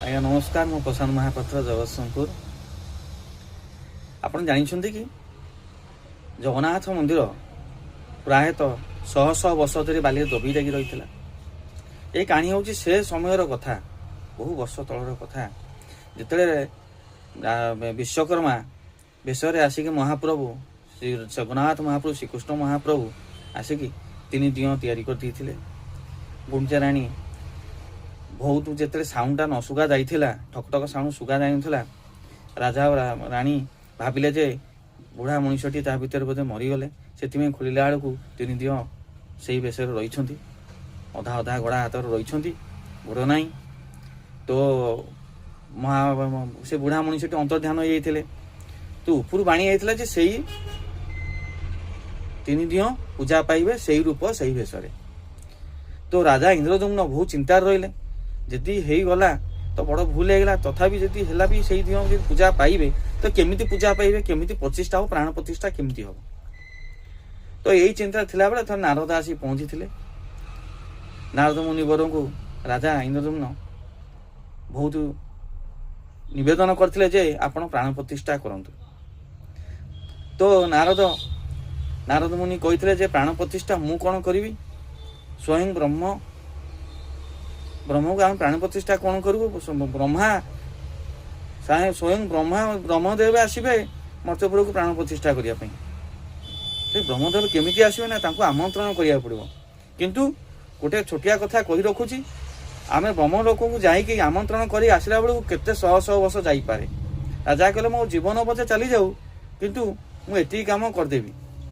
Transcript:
ଆଜ୍ଞା ନମସ୍କାର, ମୁଁ ପ୍ରଶାନ୍ତ ମହାପାତ୍ର, ଜଗତସିଂହପୁର। ଆପଣ ଜାଣିଛନ୍ତି କି ଜଗନ୍ନାଥ ମନ୍ଦିର ପ୍ରାୟତଃ ଶହ ଶହ ବର୍ଷ ଧରି ବାଲିରେ ଦବି ଲାଗି ରହିଥିଲା? ଏ କାହାଣୀ ହେଉଛି ସେ ସମୟର କଥା, ବହୁ ବର୍ଷ ତଳର କଥା, ଯେତେବେଳେ ବିଶ୍ୱକର୍ମା ବେଶରେ ଆସିକି ମହାପ୍ରଭୁ ଶ୍ରୀ ଜଗନ୍ନାଥ ମହାପ୍ରଭୁ, ଶ୍ରୀକୃଷ୍ଣ ମହାପ୍ରଭୁ ଆସିକି ତିନି ଦିଅଁ ତିଆରି କରିଦେଇଥିଲେ। ଗୁଣ୍ଡିଚା ରାଣୀ ବହୁତ ଯେତେବେଳେ ସାଉଣ୍ଡଟା ନ ଶୁଗା ଯାଇଥିଲା, ଠକ ଠକ ସାଉଣ୍ଡ ଶୁଗା ଯାଇନଥିଲା, ରାଜା ଆଉ ରାଣୀ ଭାବିଲେ ଯେ ବୁଢ଼ା ମଣିଷଟି ତା ଭିତରେ ବୋଧେ ମରିଗଲେ। ସେଥିପାଇଁ ଖୋଲିଲା ବେଳକୁ ତିନି ଦିଅଁ ସେଇ ବେଶରେ ରହିଛନ୍ତି, ଅଧା ଅଧା ଗଳା ହାତରେ ରହିଛନ୍ତି, ଗୋଡ଼ ନାହିଁ। ତ ମହା ସେ ବୁଢ଼ା ମଣିଷଟି ଅନ୍ତର୍ଧ୍ୟାନ ହେଇଯାଇଥିଲେ। ତ ଉପରୁ ବାଣୀ ଯାଇଥିଲା ଯେ ସେଇ ତିନି ଦିଅଁ ପୂଜା ପାଇବେ ସେଇ ରୂପ ସେଇ ବେଶରେ। ତ ରାଜା ଇନ୍ଦ୍ରଦ୍ୟୁମ୍ନ ବହୁତ ଚିନ୍ତାରେ ରହିଲେ। ଯଦି ହେଇଗଲା ତ ବଡ଼ ଭୁଲ ହେଇଗଲା, ତଥାପି ଯଦି ହେଲା ବି ସେଇ ଦିଅଁ ଯଦି ପୂଜା ପାଇବେ ତ କେମିତି ପୂଜା ପାଇବେ, କେମିତି ପ୍ରତିଷ୍ଠା ହବ, ପ୍ରାଣ ପ୍ରତିଷ୍ଠା କେମିତି ହବ? ତ ଏଇ ଚିନ୍ତା ଥିଲାବେଳେ ଥରେ ନାରଦ ଆସି ପହଞ୍ଚିଥିଲେ। ନାରଦ ମୁନିବରଙ୍କୁ ରାଜା ଇନ୍ଦ୍ରଦ୍ୟୁମ୍ନ ବହୁତ ନିବେଦନ କରିଥିଲେ ଯେ ଆପଣ ପ୍ରାଣ ପ୍ରତିଷ୍ଠା କରନ୍ତୁ। ତ ନାରଦ ମୁନି କହିଥିଲେ ଯେ ପ୍ରାଣ ପ୍ରତିଷ୍ଠା ମୁଁ କ'ଣ କରିବି? ସ୍ୱୟଂ ବ୍ରହ୍ମକୁ ଆମେ ପ୍ରାଣ ପ୍ରତିଷ୍ଠା କ'ଣ କରିବୁ? ବ୍ରହ୍ମା ସ୍ୱୟଂ ବ୍ରହ୍ମା, ବ୍ରହ୍ମଦେବ ଆସିବେ ମର୍ତ୍ତ୍ୟପୁରକୁ ପ୍ରାଣ ପ୍ରତିଷ୍ଠା କରିବା ପାଇଁ। ସେ ବ୍ରହ୍ମଦେବ କେମିତି ଆସିବେ ନା ତାଙ୍କୁ ଆମନ୍ତ୍ରଣ କରିବାକୁ ପଡ଼ିବ। କିନ୍ତୁ ଗୋଟେ ଛୋଟିଆ କଥା କହି ରଖୁଛି, ଆମେ ବ୍ରହ୍ମ ଲୋକଙ୍କୁ ଯାଇକି ଆମନ୍ତ୍ରଣ କରି ଆସିଲା ବେଳକୁ କେତେ ଶହ ଶହ ବର୍ଷ ଯାଇପାରେ। ରାଜା କହିଲେ, ମୋ ଜୀବନ ପଛେ ଚାଲିଯାଉ, କିନ୍ତୁ ମୁଁ ଏତିକି କାମ କରିଦେବି।